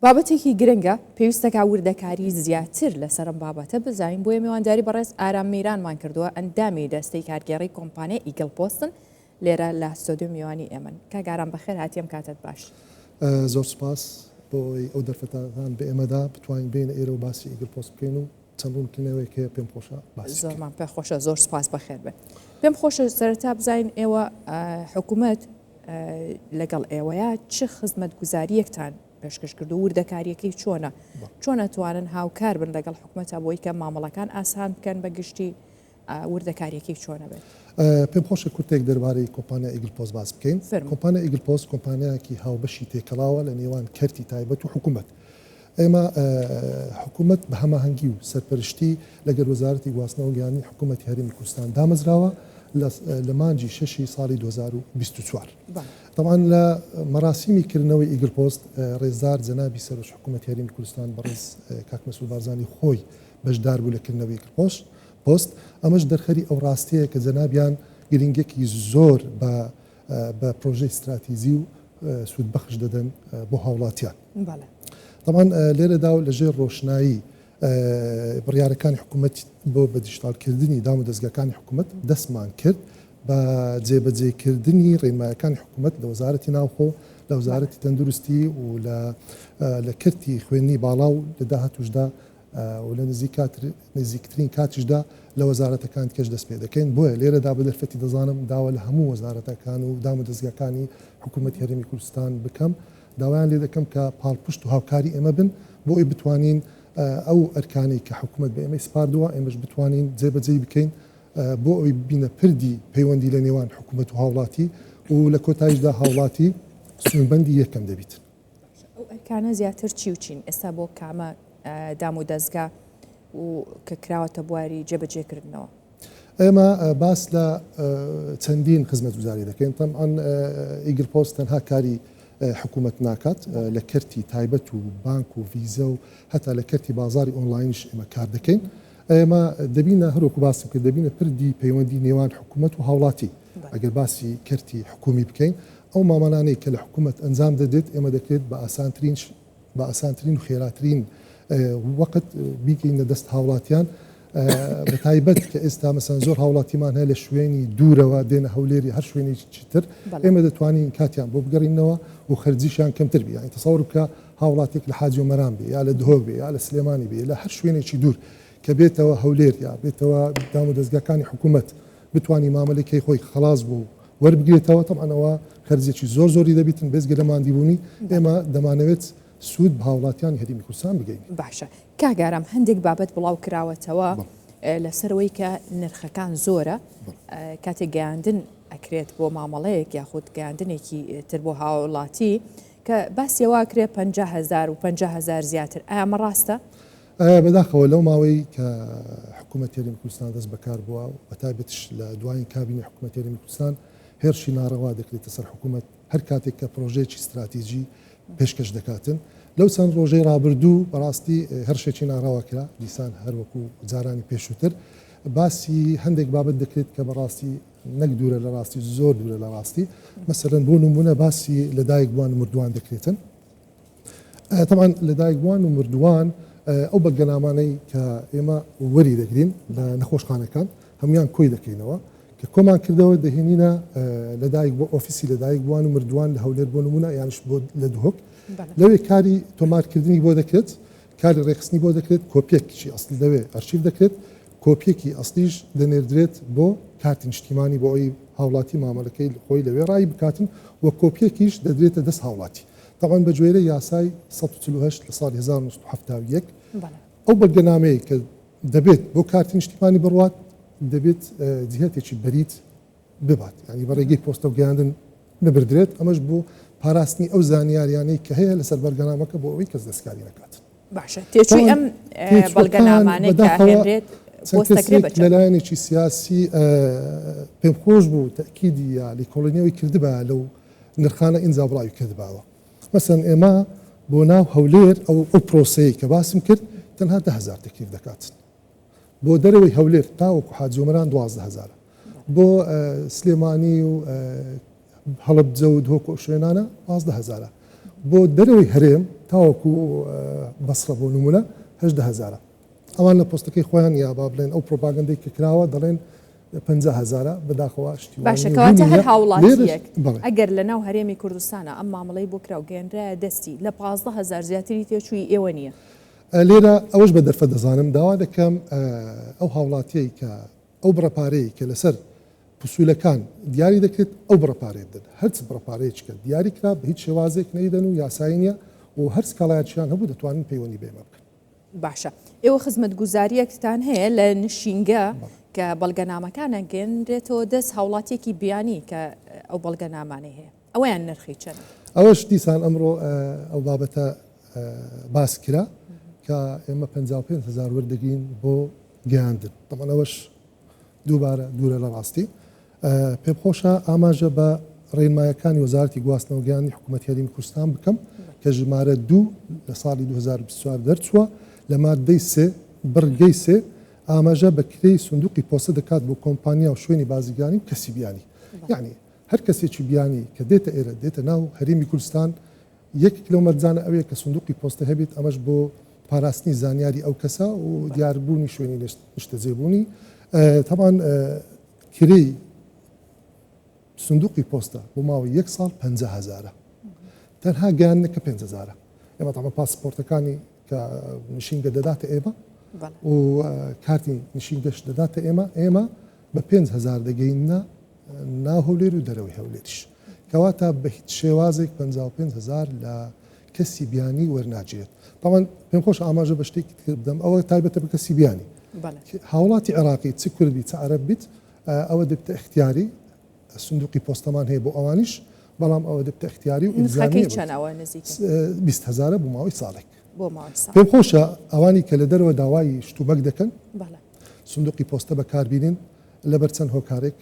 بابەتێکی گرنگە، پێویستەکا وردەکاری زیاتر لەسەر ئەم بابەتە بزانین، بۆیە میوانداری بەڕێز ئارام میرانمان کردووە، ئەندامی دەستەی کارگێڕی کۆمپانیای ئیگڵ پۆستن، لێرە لە ستۆدیۆ میوانی ئێمەن. کاک ئارام بەخێر هاتی، ئەم کاتەت باش. زۆر سوپاس بۆ ئەوەی ئەو دەرفەتەتان بە ئێمە دا بتوانین بێینە ئێرە و باسی ئیگڵ پۆست بکەین و چەند ڕوونکردنەوەیەک هەیە پێم خۆشە باسی بکەین. زۆرمان پێ خۆشە، زۆر سوپاس، بەخێر بێن. پێم خۆشە سەرەتا بزانین ئێوە حکوومەت لەگەڵ ئێوەیە چ خزمەتگوزارییەکتان پێشکەش کردو وردەکاریەکەی چۆنە چۆن ئەتوانن هاوکار بن لەگەڵ حکومەتە بۆی کە مامەڵەکان ئاسان بکەن بە گشتی وردەکاریەکەی چۆنە بێت؟ پێم خۆشە کورتێک دەربارەی کۆمپانیا ئیگل پۆست باس بکەین. کۆمپانیا ئیگل پۆست کۆمپانیایەکی هاوبەشی تێکەڵاوە لە نێوان کەرتی تایبەت و حکوومەت. ئێمە حکوومەت بە هەماهەنگی و سەرپەرشتی لەگەر وەزارەتی گواستنەوە و گەیاندنی حکوومەتی هەرێمی کوردستان دامەزراوە لە مانگی شەشی ساڵی 2024. تەبعەن لە مەراسیمی کردنەوەی ئیگل پۆست ڕێزدار جەنابی سەرۆکی حکوومەتی هەرێمی کوردستان بەڕێز کاک مەسعود بارزانی خۆی بەشدار بوو لە کردنەوەی ئیگل پۆست پۆست ئەمەش دەرخەری ئەو ڕاستیەیە کە جەنابیان گرنگیەکی زۆر بە بە پرۆژەی ستراتیجی و سوودبەخش دەدەن بۆ هاوڵاتیان. تەبعەن لێرەدا و لەژێر ڕۆشنایی بڕیارەکانی حکوومەت بۆ بە دیجیتاڵکردنی دام و دەزگاکانی حکوومەت دەستمان کرد بە جێبەجێکردنی ڕێنمایەکانی حکوومەت لە وەزارەتی ناوخۆ، لە وەزارەتی تەندروستی و لە کەرتی خوێندنی باڵا و لە داهاتووشدا و لە نزیکترین کاتیشدا لە وەزارەتەکان دیکەش دەست پێ دەکەین. بۆیە لێرەدا بە دەرفەتی دەزانم داوا لە هەموو وەزارەتەکان و دام و دەزگاکانی حکوومەتی هەرێمی کوردستان بکەم، داوایان لێ دەکەم کە پاڵپشت و هاوکاری ئێمە بن بۆ ئەوەی بتوانین ئەو ئەرکانەی کە حکوومەت بە ئێمەی سپاردووە ئێمەش بتوانین جێبەجێی بکەین بۆ ئەوەی ببینە پردی پەیوەندی لە نێوان حکوومەت و هاوڵاتی و لە کۆتاییشدا هاوڵاتی سوونبەندی یەکەم دەبیت. ئەو ئەرکانە زیاتر چی و چین ئێستا بۆ کامە دام و دەزگا و کە کراوەتە بواری جێبەجێکردنەوە؟ ئێمە باس لە چەندین خزمەتگوزاری دەکەین تەبعەن ئیگل پۆست تەنها کاری حکوومەت ناکات لە کەرتی تایبەت و بانک و ڤیزە و هەتا لە کەرتی بازاری ئۆنلاینیش ئێمە کار دەکەین ئێمە دەبینە هەروەکو باسم کرد دەبینە پردی پەیوەندی نێوان حکوومەت و هاوڵاتی ئەگەر باسی کەرتی حکومی بکەین ئەو مامەلانەی کە لە حکوومەت ئەنجام دەدرێت ئێمە دەکرێت بە ئاسانترین بە ئاسانترین و خێراترین وەقت بیگەینە دەست هاوڵاتیان بە تایبەت کە ئێستا مەسەن زۆر هاوڵاتیمان هەیە لە شوێنی دوورەوە دێنە هەولێری هەر شوێنێکی تر ئێمە دەتوانین کاتیان بۆ بگەڕینەوە و خەرجیشیان کەمتر بی یانی تەسەوڕ بکە هاوڵاتیەک لە حاجی ئۆمەران بێ یا لە دهۆک بێ یا لە سلێمانی بێ لە هەر شوێنێکی دوور کە بێتەوە هەولێر یا بێتەوە دام و دەزگاکانی حکوومەت بتوانی مامەلەکەی خۆی خەڵاس بوو وەربگرێتەوە تەبعەن ئەوە خەرجیەکی زۆر زۆری دەبیتن بێجگە لە ماندیبوونی ئێمە دەمانەوێت سوود بە هاوڵاتیانی هەرێمی کوردستان بگەینین. باشە کاک ئارام هەندێک بابەت بڵاو کراوەتەوە لەسەر ئەوەی کە نرخەکان زۆرە کاتێک گەیاندن ئەکرێت بۆ مامەڵەیەک یاخود گەیاندنێکی تر بۆ هاوڵاتی کە باسی ئەوە ئەکرێت 50 هەزار و 50 هەزار زیاتر ئایا ئەمە ڕاستە؟ بەداخەوە لەو ماوەی کە حکوومەتی هەرێمی کوردستان دەست بەکار بووە و بەتایبەتیش لە دوایین کابینەی حکوومەتی هەرێمی کوردستان هێرشی ناڕەوا دەکرێتە سەر حکوومەت هەر کاتێک کە پرۆژەیەکی ستراتیجی پێشکەش دەکاتن لەو چەند ڕۆژەی ڕابردوو بەڕاستی هێرشێکی ناڕەوا کرا دیسان هەر وەکو جارانی پێشووتر باسی هەندێک بابەت دەکرێت کە بەڕاستی نەک دوورە لە ڕاستی زۆر دوورە لە ڕاستی مەسەلەن بۆ نموونە باسی لەدایکبووان و مردووان دەکرێتن تەبعەن لەدایکبووان و مردووان ئەو بەلگەنامانەی کە ئێمە وەری دەگرین لە نەخۆشخانەکان هەمویان کۆی دەکەینەوە کە کۆمان کردەوە دەهێنینە لەدایک بۆ ئۆفیسی لەدایک بووان و مردووان لە هەولێر بۆ نمونە یانش بۆ لە دهۆک لەوێ کاری تۆمارکردنی بۆ دەکرێت کاری ڕێکخستنی بۆ دەکرێت کۆپیەکیی ئەسڵی لەوێ ئەرشیف دەکرێت کۆپیەکی ئەسڵیش دەنێردرێت بۆ کارتی نیشتیمانی بۆ ئەوەی هاوڵاتی مامەلەکەی خۆی لەوێ ڕایی بکاتن و کۆپیەکیش دەدرێتە دەست هاوڵاتی تەبعەن بە گوێرەی یاسای 148 لە ساڵی 1971 ئەو بەلگەنامەیە کە دەبێت بۆ کارتی نیشتیمانی بڕوات دەبێت جهتێکی بەریت ببات یانی بە ڕێگەی پۆستە و گەیاندن ببردرێت ئەمەش بۆ پاراستنی ئەو زانیاریانەی کە هەیە لەسەر بەلگەنامەکە بۆ ئەوەی کەس دەستکاری نەکات. باشە تێچووی ئەم بەڵگەنامانەی کە ئەهێنرێت پۆستەکرێ بە چەند؟ لەلایەنێکی سیاسی پێم خۆش بوو تەئکیدی یا لێکۆڵینەوەی کردبایە لەو نرخانە ئینجا بڵاوی کردباوە. مەسەلەن ئێمە بۆ ناو هەولێر ئەو ئەو پرۆسەیەی کە باسم کرد تەنها 10,000 تەکلیف دەکات. بۆ دەرەوەی هەولێر تاوەکو حاجی ئۆمەران 12 هەزارە. بۆ سلێمانی و هەڵەبجە و دهۆک و ئەو شوێنانە 15 هەزارە. بۆ دەرەوەی هەرێم تاوەکو بەسڕە بۆ نمونە 18 هەزارە. ئەوان لە پۆستەکەی خۆیان یا با بڵێن ئەو پرۆپاگەندەی کە کراوە دەڵێن 50 هەزارە، بەداخەوە شتی وا باشە نییە و کەواتە بوونی هەر نییە. لێرەش هاوڵاتییەک بەڵێ. ئەگەر لە ناو هەرێمی کوردستانا ئەم مامەڵەی بۆ کرا و گەیەنرایە دەستی لە 15 هەزار زیاتری تێچووی ئێوە نییە. لێرە ئەوەش بە دەرفەت دەزانم داوا دەکەم ئەو هاوڵاتیەی کە ئەو بڕە پارەیەی کە لەسەر پسولەکان دیاری دەکرێت ئەو بڕە پارەیە بدەن هەرچ بڕە پارەیەکی کە دیاری کرا بە هیچ شێوازێک نەیدەن و یاسایی نیە و هەر سکاڵایەکیان هەبوو دەتوانن پەیوەندی بە ئێمە بکەن. باشە ئێوە خزمەتگوزاریەکتان هەیە لە نشینگە کە بەڵگەنامەکان ئەگەیەنرێتەوە دەست هاوڵاتیەکی بیانی کە ئەو بەڵگەنامانەی هەیە ئەوەیان نرخی چەنە؟ ئەوەش دیسان ئەمڕۆ ئەو بابەتە باس کرا کە ئێمە 55 هزار وەردەگرین بۆ گەیاندن تەبعەن ئەوەش دووبارە دوورە لە ڕاستی. پێمخۆشە ئاماژە بە ڕێنمایەکانی وەزارەتی گواستنەوە گەیاندنی حکوومەتی هەرێمی کوردستان بکەم کە ژمارە دوو لە ساڵی 2024 دەرچووە لە ماددەی سێ بڕگەی سێ ئاماژە بە کرێی سندوقی پۆستە دەکات بۆ کۆمپانیا و شوێنی بازرگانی و کەسی بیانی یەعنی هەر کەسێکی بیانی کە دێتە ئێرە دێتە ناو هەرێمی کوردستان یەکێک لەو مەرجانە ئەوەیە کە سندوقی پۆستە هەبێت ئەمەش بۆ پاراستنی زانیاری ئەو کەسە و دیاربوونی شوێنی نیشتەجێبوونی تەبعەن کرێی سندوقی پۆستە بۆ ماوەی یەک ساڵ 50 هەزارە تەنها گەیاندنەکە 5 هەزارە ئێمە تەبعەن پاسپۆرتەکانی کە نشینگە دەداتە ئێمە و کارتی نشینگەش دەداتە ئێمە ئێمە بە 5 هەزار دەگەینە ناو هەولێر و دەرەوەی هەولێریش. کەواتە بە هیچ شێوازێک 55 هەزار لە کەسی بیانی وەرناگیرێت. تەبعەن پێم خۆشە ئاماژە بە شتێکی تر بدەم، ئەوە تایبەتە بە کەسی بیانی. هاوڵاتی عێراقی چ کورد بیت چ عەرەب بیت ئەوە دەبتە ئیختیاری، سندوقی پۆستەمان هەیە بۆ ئەوانیش، بەڵام ئەوە دەبتە ئیختیاری و نرخەکەی ئیلزامییە بۆ چەند ئەوە نزیکە؟ 20 هەزارە بۆ ماوەی ساڵێک. بۆ ماوەی ساڵێک. پێم خۆشە ئەوانی کە لە دەرەوە داوای شتومەک دەکەن سندوقی پۆستە بەکاربینن، لەبەر چەند هۆکارێک،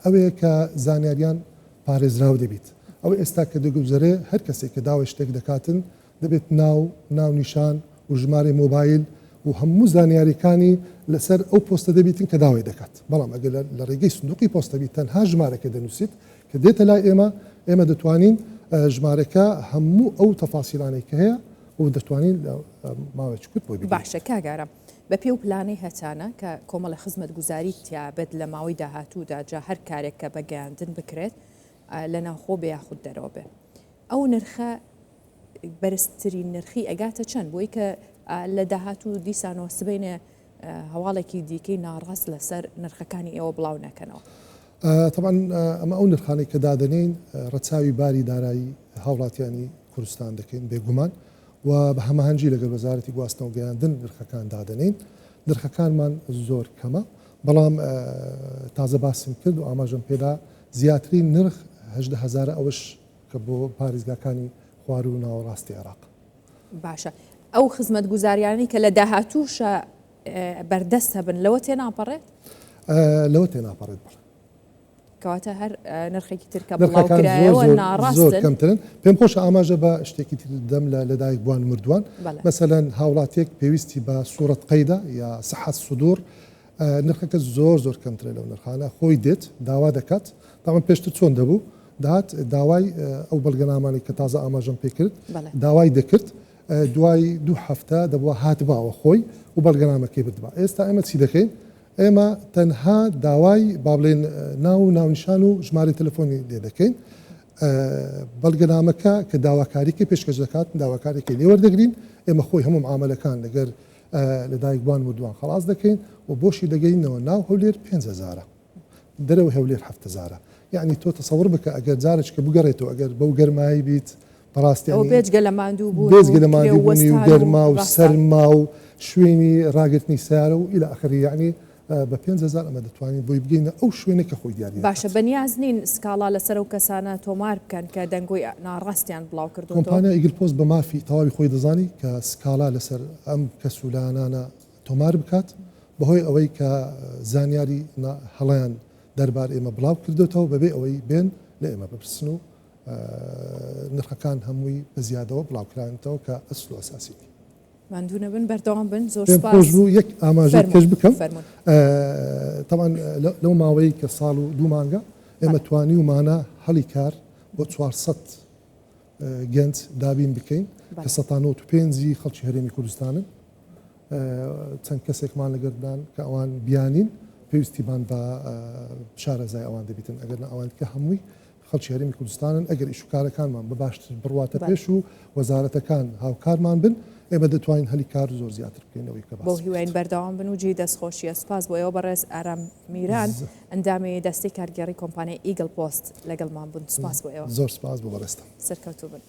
ئەوەیە کە زانیاریان پارێزراو دەبیت. ئەوە ئێستا کە دەگوزەرێ هەر کەسێک کە داوای شتێک دەکاتن دەبێت ناو، ناونیشان و ژمارەی مۆبایل و هەموو زانیاریەکانی لەسەر ئەو پۆستە دەبیتن کە داوای دەکات. بەڵام ئەگەر لە ڕێگەی سندوقی پۆستە بیت تەنها ژمارەکە دەنووسیت کە دێتە لای ئێمە، ئێمە دەتوانین ژمارەکە هەموو ئەو تەفاسیلانەی کە هەیە و دەتوانین لە ماوەیەکی کورت بۆی بگەین. باشە کاک ئارام، بە پێی ئەو پلانەی هەتانە کە کۆمەڵە خزمەتگوزاری تیابێت لە ماوەی داهاتوودا جا هەر کارێک کە بە گەیاندن بکرێت لە ناوخۆ بێ یاخود دەرەوە بێ ئەو نرخە بەرزترین نرخی ئەگاتە چەند بۆی کە لە داهاتوو دیسانەوە سبەینێ هەواڵێکی دیکەی ناڕاست لەسەر نرخەکانی ئێوە بڵاو نەکەنەوە. تەبعەن ئەمە ئەو نرخانەی کە دادەنێین ڕەچاوی باری دارایی هاوڵاتیانی کوردستان دەکەین بێگومان و بە هەماهەنگی لەگەڵ وەزارەتی گواستنەوە گەیاندن نرخەکان دادەنێین. نرخەکانمان زۆر کەمە، بەڵام تازە باسم کرد و ئاماژەم پێدا زیاترین نرخ 18 هەزارە ئەوەش کە بۆ پارێزگاکانی خواروو و ناوەڕاستی عێراق. باشە ئەو خزمەتگوزاریانەی کە لە داهاتووشە بەردەست هەبن لەوە تێناپەڕێت؟ لەوە تێناپەڕێت بەڵێ. کەواتە هەر نرخێکی تر کە بڵاوکرایەوە ناڕاستن. زۆر کەمترن. پێم خۆشە ئاماژە بە شتێکی تر بدەم لە لەدایکبووان و مردووان. مەسەلەن هاوڵاتیەک پێویستی بە سوڕەت قەیدە یا سحەت سدور نرخەکە زۆر زۆر کەمترە لەو نرخانە خۆی دێت داوا دەکات تاوان پێشتر چۆن دەبوو دەهات داوای ئەو بەڵگەنامانەی کە تازە ئاماژەم پێکرد داوای دەکرد دوای دوو هەفتە دەبووە هاتباوە خۆی و بەڵگەنامەکەی بردبا ئێستا ئێمە چی دەکەین ئێمە تەنها داوای با بڵێن ناو و ناونیشان و ژمارەی تەلەفۆنی لێ دەکەین بەڵگەنامەکە کە داواکاریکە پێشکەش دەکات داواکارێکی لێ وەردەگرین ئێمە خۆی هەموو معامەلەکان لەگەر لەدایکبووان مردووان خەڵاس دەکەین و بۆشی دەگەینەوە ناو هەولێر پێنج هەزارە دەرەوەی هەولێر حەفت هەزارە یەعنی تۆ تەسەوڕ بکە ئەگەر جارێکە بگەڕێتەوە ئەگەر بەو گەرمایی بیت بەڕاستی ئەوە بێجگە لە ماندوو بوون بێجگە لە ماندوو بوونی و گەرما و سەرما و شوێنی ڕاگرتنی سیارە و ئیلا ئەخری یەعنی بە 5000 ئەمە دەتوانین بۆی بگەینە ئەو شوێنە کە خۆی دیاری باشە بەنیاز نین سکاڵا لەسەر ئەو کەسانە تۆمار بکەن کە دەنگۆی ناڕاستیان بڵاو کردووەتەوە؟ کۆمپانیا ئیگل پۆست بە مافی تەواوی خۆی دەزانی کە سکاڵا لەسەر ئەم کەس و لایەنانە تۆمار بکات، بەهۆی ئەوەی کە زانیاری هەڵەیان دەربار ئێمە بڵاو کردۆتەوە بەبێ ئەوەی بێن لە ئێمە بپرسن و نرخەکان هەمووی بە زیادەوە بڵاوکراونەتەوە کە ئەسل و ئەساسی نیە. ماندوو نەبن بەردەوام بن زۆر پێم سپاس. خۆش بوو یەک ئاماژەی فەرموون کەش بکەم فەرموون. تەبعەن لەو ماوەیەی کە ساڵ و دوو مانگە ئێمە بەڵێ. توانیومانە هەڵی کار بۆ 400. گەنج دابین بکەین کە 195 ی خەڵکی هەرێمی کوردستانن. چەند کەسێکمان لەگەردان کە ئەوان بیانین پێویستیمان بە شارەزای ئەوان دەبیتن ئەگەر نە ئەوان کە هەمووی خەڵکی هەرێمی کوردستانن ئەگەر ئیشوکارەکانمان بە باشتر بڕواتە پێش و وەزارەتەکان هاوکارمان بن ئێمە دەتوانین هەلی کار زۆر زیاتر بکەین لەوەی کە باس بەو هیواین بەردەوام بن و جێی دەستخۆشیە. سوپاس بۆ ئێوە بەڕێز ئارام میران ئەندامی دەستەی کارگێڕی کۆمپانیای ئیگڵ پۆست لەگەڵمان بوون. سوپاس بۆ ئێوە. زۆر سوپاس بۆ بەڕێزتان. سەرکەوتوو بن.